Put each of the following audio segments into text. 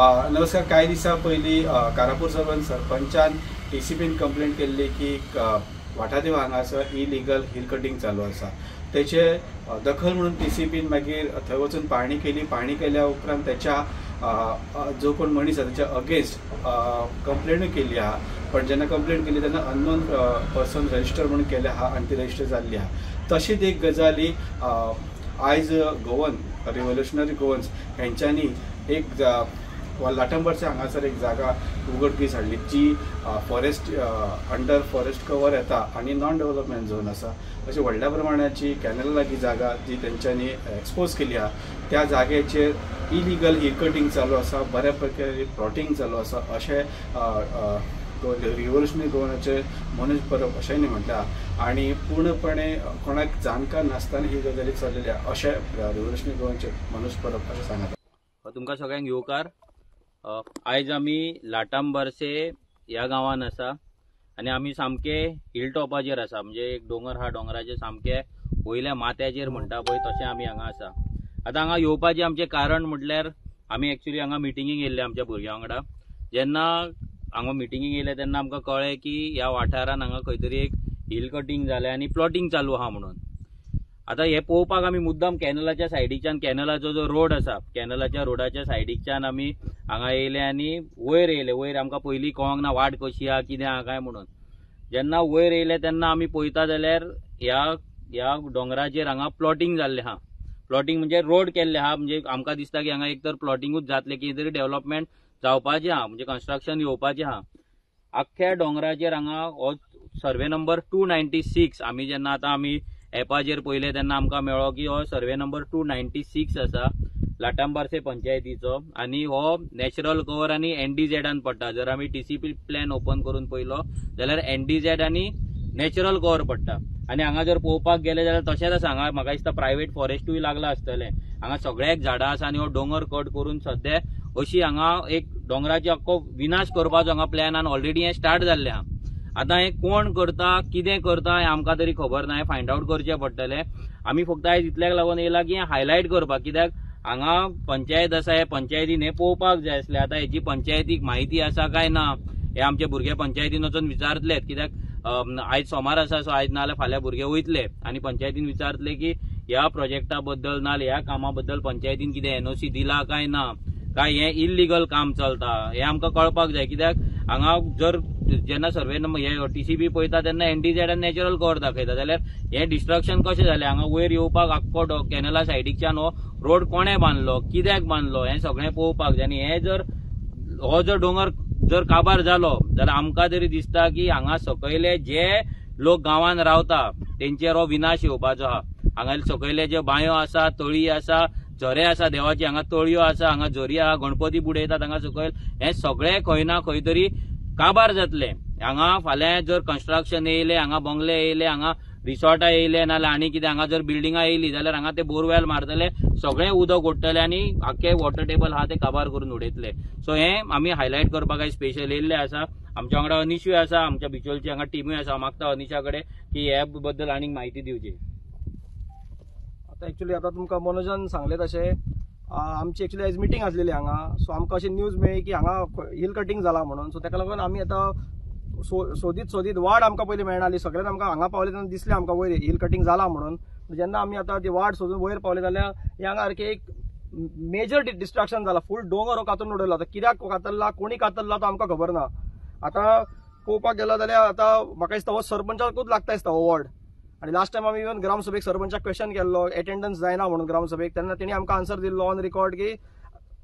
नमस्कार. कांय दिसां पयलीं कारापूर सरपंचान टीसीपीन कंप्लेंट केल्ली की वाठादेव हांगासर इलिगल हिल कटिंग चालू आसा. तेचे दखल म्हणून टीसीपीन मागीर थंय वचून पाहणी केली. पाहणी केल्या उपरांत त्याच्या जो कोण मनीस आसा त्याच्या अगेन्स्ट कंप्लेंटूय केल्ली आहा. पण जेन्ना कंप्लेंट केली तेन्ना अननोन पर्सन रजिस्टर म्हणून केले आहा आनी ती रजिस्टर जाल्ली आहा. तशीच एक गजाली आयज गोवन रिव्होल्युशनरी गोवन्स हेंच्यांनी एक लाटंबरच्या हांगासर एक जागा उघडकीस हाडली जी फॉरेस्ट अंडर फॉरेस्ट कवर येता आनी नॉन डेव्हलपमेंट झोन आसा. अशी व्हडल्या प्रमाणाची कॅनल लागीं जागा जी तेंच्यांनी एक्सपोज केली आहा त्या जागेचेर इलिगल हिल कटिंग चालू आसा, बऱ्या प्रकारे प्लॉटिंग चालू आसा अशें रिव्होल्युशनरी गोवनाचे मनोज परब अशेंय म्हटलां आनी पूर्णपणे कोणाक जाणकार नासतना ही गजाली चल्लेली आहा अशें रिव्होल्युशनरी गोवनाचे मनोज परब अशें सांगता. तुमकां सगळ्यांक येवकार. आयज आमी लाटांबारसे ह्या गांवान आसा आनी आमी सामके हिल टॉपाचेर आसा, म्हणजे एक दोंगर आहा, दोंगराचेर सामके वयल्या माथ्याचेर म्हणटा पळय तशें आमी हांगा आसा. आतां हांगा येवपाचें आमचें कारण म्हटल्यार आमी एक्चुली हांगा मिटिंगेक येयल्ले आमच्या भुरग्यां वांगडा. जेन्ना हांगा मिटिंगेक येयले तेन्ना आमकां कळ्ळें की ह्या वाठारान हांगा खंय तरी एक हिल कटिंग जालें आनी प्लॉटिंग चालू आहा म्हणून. आतां हें पळोवपाक आमी मुद्दाम कॅनलाच्या सायडीच्यान, कॅनलाचो जो रोड आसा कॅनलाच्या रोडाच्या सायडीकच्यान आमी हांगा येयले आनी वयर येयले. वयर आमकां पयलीं कळोंक ना वाट कशी आहा कितें आहा काय म्हणून. जेन्ना वयर येयले तेन्ना आमी पळयता जाल्यार ह्या ह्या दोंगराचेर हांगा प्लॉटिंग जाल्लें आहा. प्लॉटिंग म्हणजे रोड केल्ले आहा, म्हणजे आमकां दिसता की हांगा एक तर प्लॉटिंगूच जातलें, कितें तरी डेव्हलपमेंट जावपाचें आहा, म्हणजे कन्स्ट्रक्शन येवपाचें आहा. आख्ख्या दोंगराचेर हांगा हो सर्वे नंबर 296 आमी जेन्ना आतां आमी एपाचेर पळयलें तेन्ना आमकां मेळ्ळो की हो सर्वे नंबर 296 आसा लाटांबारसे पंचायतीचो आनी हो नॅचरल कवर आनी एनडीझेडान पडटा. जर आमी टीसीपी प्लॅन ओपन करून पळयलो जाल्यार एनडीझेड आनी नॅचरल कवर पडटा. आनी हांगा जर पळोवपाक गेले जाल्यार तशेंच आसा, हांगा म्हाका दिसता प्रायवेट फॉरेस्टूय लागला आसतलें. हांगा सगळ्याक झाडां आसा आनी हो दोंगर कट करून सद्या अशी हांगा एक दोंगराची आख्खो विनाश करपाचो हांगा प्लॅनान ऑलरेडी हें स्टार्ट जाल्लें आहा. आतां हें कोण करता कितें करता हें आमकां तरी खबर ना, हें फायंड आवट करचें पडटलें. आमी फक्त आयज इतल्याक लागून येयला की हें हायलायट करपाक, कित्याक हांगा पंचायत आसा, हे पंचायतीन हें पळोवपाक जाय आसलें. आतां हेची पंचायतीक म्हायती आसा काय ना हें आमचे भुरगे पंचायतीन वचून विचारतलेच, कित्याक आयज सोमार आसा, सो आयज नाजाल्यार फाल्यां भुरगे वयतले आनी पंचायतीन विचारतले की ह्या प्रोजेक्टा बद्दल नाजाल्यार ह्या कामा बद्दल पंचायतीन कितें एनओसी दिला काय ना, काय हें इल्लिगल काम चलता हें आमकां कळपाक जाय. कित्याक हांगा जर जेन्ना सर्वे नंबर हे टीसीपी पळयता तेन्ना एनडीझेड आनी नॅचरल कवर दाखयता, जाल्यार हें डिस्ट्रक्शन कशें जालें, हांगा वयर येवपाक आख्खो कॅनला सायडीकच्यान हो रोड कोणें बांदलो कित्याक बांदलो हें सगळें पळोवपाक जाय. आनी हें जर हो जर दोंगर जर काबार जालो जाल्यार आमकां तरी दिसता की हांगा सकयले जे लोक गांवान रावता तेंचेर हो विनाश येवपाचो आहा. हांगा सकयले जे बांयो आसा, तळी आसा, झरे आसा, देवाची हांगा तळयो आसा, हांगा झरी आहा, गणपती बुडयतात हांगा सकयल, हें सगळें खंय ना खंय तरी काबार जातलें. हांगा फाल्यां जर कन्स्ट्रक्शन येयलें, हांगा बंगले येयले, हांगा रिसॉर्टां येयले, नाजाल्यार आनी कितें हांगा जर बिल्डिंगां येयली जाल्यार हांगा ते बोरवेल मारतले, सगळें उदक ओडटले आनी आख्खें वॉटर टेबल आहा ते काबार करून उडयतले. सो हें आमी हायलायट करपाक आयज स्पेशल येयल्लें आसा. आमच्या वांगडा अनिशूय आसा, आमच्या बिचोलची हांगा टिमूय आसा. हांव मागता अनिशा कडेन की ह्या बद्दल आनीक म्हायती दिवची. आतां एक्चुली आतां तुमकां मनोजान सांगलें तशें आमची एक्चुली आयज मिटींग आसलेली हांगा, सो आमकां अशें न्यूज मेळ्ळी की हांगा हिल कटिंग जाला म्हणून. सो ताका लागून आमी आतां सोदीत सोदीत वाट आमकां पयलीं मेळनाली, सगळ्यांक आमकां हांगा पावले तेन्ना दिसलें आमकां वयर हिल कटिंग जाला म्हणून. जेन्ना आमी आतां ती वाट सोदून वयर पावले जाल्यार हे हांगा सारकें एक मेजर डिस्ट्रक्शन जाला, फूल दोंगर हो कातरून उडयलो. आतां कित्याक कातरला, कोणी कातरला तो आमकां खबर ना. आतां पळोवपाक गेलो जाल्यार आतां म्हाका दिसता हो सरपंचाकूच लागता दिसता हो वॉर्ड. आनी लास्ट टायम आमी इवन ग्रामसभेक सरपंचाक क्वेश्चन केल्लो एटेंडन्स जायना म्हणून ग्रामसभेक, तेन्ना तेणी आमकां आन्सर दिल्लो ऑन रिकॉर्ड की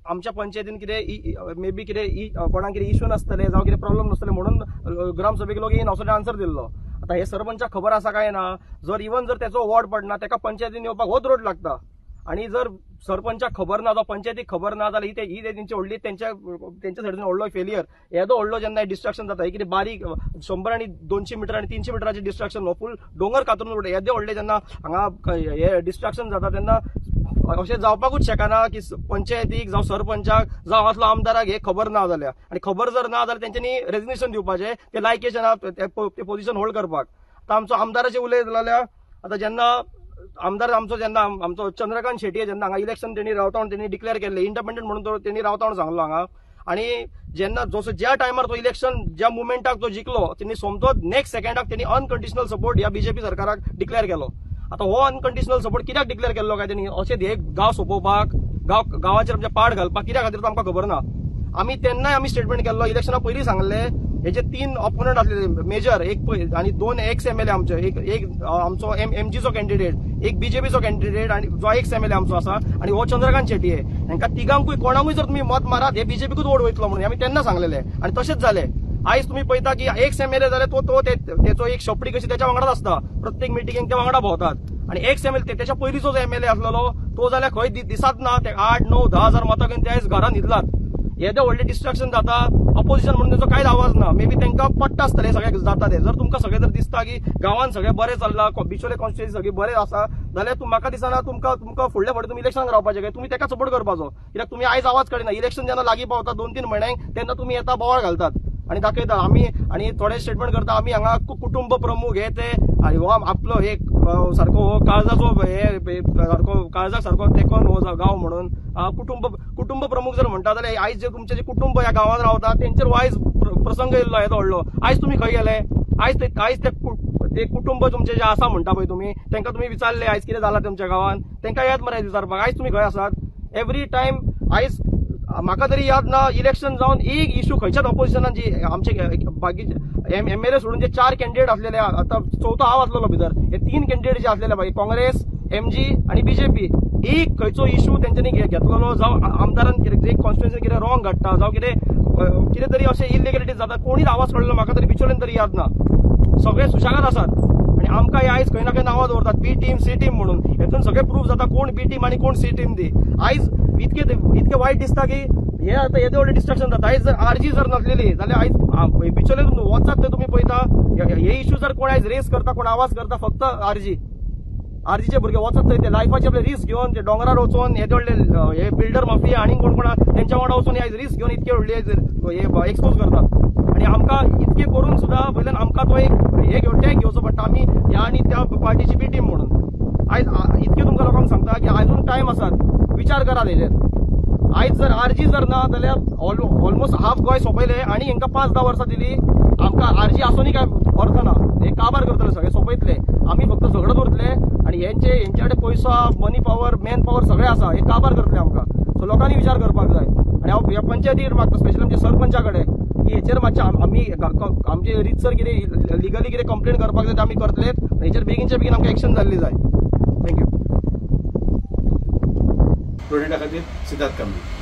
आमच्या पंचायतीन कितें मे बी कितें कोणाक कितें इश्यू नासतले जावं कितें प्रॉब्लम नासतले म्हणून ग्रामसभेक लोक येयना असो आन्सर दिल्लो. आतां हे सरपंचाक खबर आसा काय ना, जर इवन जर तेचो वॉर्ड पडना तेका पंचायतीन येवपाक होच रोड लागता. आनी जर सरपंचाक खबर ना जावं पंचायतीक खबर ना जाल्यार ही तेंची व्हडली तेंच्या सायडीन व्हडलो फेलियर. येदो व्हडलो जेन्ना डिस्ट्रक्शन जाता, हे कितें बारीक 100 आनी 200 मिटर आनी 300 मिटराचें डिस्ट्रक्शन हो फूल दोंगर कातरून उडयता. येदें व्हडलें जेन्ना हांगा हे डिस्ट्रक्शन जाता तेन्ना अशें जावपाकूच शकना की पंचायतीक जावं सरपंचाक जावं हांगासलो आमदाराक हें खबर ना जाल्यार. आनी खबर जर ना जाल्यार तेंच्यांनी रेजिग्नेशन दिवपाचें, ते लायकेचे ना ते पोजिशन होल्ड करपाक. आतां आमचो आमदाराचें उलयत जाल्यार आतां जेन्ना आमदार आमचो जेन्ना आमचो चंद्रकांत शेट्ये जेन्ना हांगा इलेक्शन तेणी रावता म्हणून तेणी डिक्लेअर केल्लें, इंडिपेंडंट म्हणून तो तेणी रावता म्हणून सांगलो हांगा. आनी जेन्ना जसो ज्या टायमार तो इलेक्शन ज्या मुवमेंटाक तो जिखलो तेणी सोमतोच नेक्स्ट सेकंडाक तेणी अनकंडिशनल सपोर्ट ह्या बीजेपी सरकाराक डिक्लेअर केलो. आतां हो अनकंडिशनल सपोर्ट कित्याक डिक्लेअर केल्लो काय तेणी अशें हे गांव सोंपोवपाक, गांवाचेर आमच्या पाड घालपाक कित्या खातीर तो आमकां खबर ना. आमी तेन्नाय आमी स्टेटमेंट केल्लो, इलेक्शना पयलीं सांगले हेजे 3 ऑपोनंट आसले मेजर, एक आनी 2 एक्स एमएलए आमचे, एक आमचो एमजीचो कॅन्डिडेट, एक बीजेपीचो कॅन्डिडेट आनी जो एक्स एमएलए आमचो आसा आनी हो चंद्रकांत शेट्ये. हांकां तिगांकूय कोणाकूय जर तुमी मत मारात हे बीजेपीकूच वोट वयतलो म्हणून आमी तेन्ना सांगलेले आनी तशेंच जालें. आयज तुमी पळयता की एक्स एमएलए जाल्यार तो तेचो एक शपडी कशी तेच्या वांगडाच आसता, प्रत्येक मिटिंगेक ते वांगडा भोंवतात. आनी एक्स एमएलए तेच्या पयलींचो जो एमएलए आसलेलो तो जाल्यार खंय दिसात ना, ते 8, 9, 10 हजार मतां घेवन ते आयज घरान न्हिदलात. येदे व्हडलें डिस्ट्रक्शन जाता, ऑपोजिशन म्हणून तेचो कांयच आवाज ना. मे बी तांकां पडटा आसतलें सगळें जाता तें. जर तुमकां सगळें जर दिसता की गांवान सगळें बरें चल्लां, बिचोले कॉन्स्टिट्युएन्सी सगळीं बरें आसा जाल्यार म्हाका दिसना तुमकां तुमकां फुडले फावटी तुमी इलेक्शनाक रावपाचें काय तुमी तेका सपोर्ट करपाचो. कित्याक तुमी आयज आवाज काडिना, इलेक्शन जेन्ना लागीं पावता 2-3 म्हयन्यांक तेन्ना तुमी येता बोवाळ घालतात आनी दाखयता आमी आनी थोडे स्टेटमेंट करता आमी हांगा कुटुंब प्रमुख हे ते आनी हो आपलो एक सारको हो काळजाचो हे सारको काळजाक सारको तेकोन हो गांव म्हणून कुटुंब प्रमुख जर म्हणटा जाल्यार आयज जे तुमचे जे कुटुंब ह्या गांवांत रावता तेंचेर हो आयज प्रसंग येयल्लो येदो व्हडलो. आयज तुमी खंय गेले? आयज ते कुटुंब तुमचे जे आसा म्हणटा पळय तुमी, तेंकां तुमी विचारले आयज कितें जालां तुमच्या गांवांत, तेंकां याद मरे विचारपाक आयज तुमी खंय आसात? एवरी टायम आयज म्हाका तरी याद ना इलेक्शन जावन एक इशू खंयच्याच ऑपोजिशनान जी आमचे बाकीचे एमएलए सोडून जे 4 कॅन्डिडेट आसलेले, आतां चवथो हांव आसलेलो भितर, हे 3 कॅन्डिडेट जे आसलेले बाकी काँग्रेस, एमजी आनी बीजेपी, एक खंयचो इशू तेंच्यांनी घेतलेलो जावं आमदारान कितें कॉन्स्टिट्युएन्सी कितें रॉंग घडटा जावं कितें कितें तरी अशें इलिगलिटीज जाता, कोणीच आवाज काडलो म्हाका तरी बिचोलेन तरी याद ना. सगळे सुशेगाद आसात आनी आमकां हे आयज खंय ना खंय नांवां दवरतात बी टीम सी टीम म्हणून. हेतून सगळें प्रूफ जाता कोण बी टीम आनी कोण सी टीम ती. आयज इतके वायट दिसता की हे आतां येदे व्हडलें डिस्ट्रक्शन जाता. आयज जर आरजी जर नासलेली जाल्यार आयज बिचोले वचात थंय तुमी पळयता हे इशू जर कोण आयज रेस करता, कोण आवाज करता, फक्त आरजी आरजीचे भुरगे वचत थंय ते लायफाचे आपले रिस्क घेवन ते डोंगरार वचून येदे व्हडले हे बिल्डर माफिया आनी कोण कोण तेंच्या वांगडा वचून आयज रिस्क घेवन इतके व्हडले हे एक्सपोज करतात. आनी आमकां इतके करून सुद्दां वयल्यान आमकां तो एक हे घेवन टॅग घेवचो पडटा आमी ह्या आनी त्या पार्टीची बी टीम म्हणून. आयज इतके तुमकां लोकांक सांगता की आजून टायम आसात, विचार करात हेजेर. आयज जर आरजी जर ना जाल्यार ऑलमोस्ट हाफ गोंय सोंपयलें आनी हेंकां 5-10 वर्सां दिली. आमकां आरजी आसूनय काय अर्थ ना, हे काबार करतले सगळे सोंपयतले, आमी फक्त झगडत उरतले आनी हेंचे हेंचे कडेन पयसो, मनी पावर, मॅन पावर सगळें आसा, हे काबार करतले आमकां. सो लोकांनी विचार करपाक जाय. आनी हांव ह्या पंचायतीर मागता स्पेशली आमच्या सरपंचा कडेन की हेचेर मातशें आमी आमचे रितसर कितें लिगली कितें कंप्लेन करपाक जाय ते आमी करतलेच, हेचेर बेगीनच्या बेगीन आमकां एक्शन जाल्ली जाय. Thank you. प्रोडक्टा खातीर सिद्धार्थ कांबळी.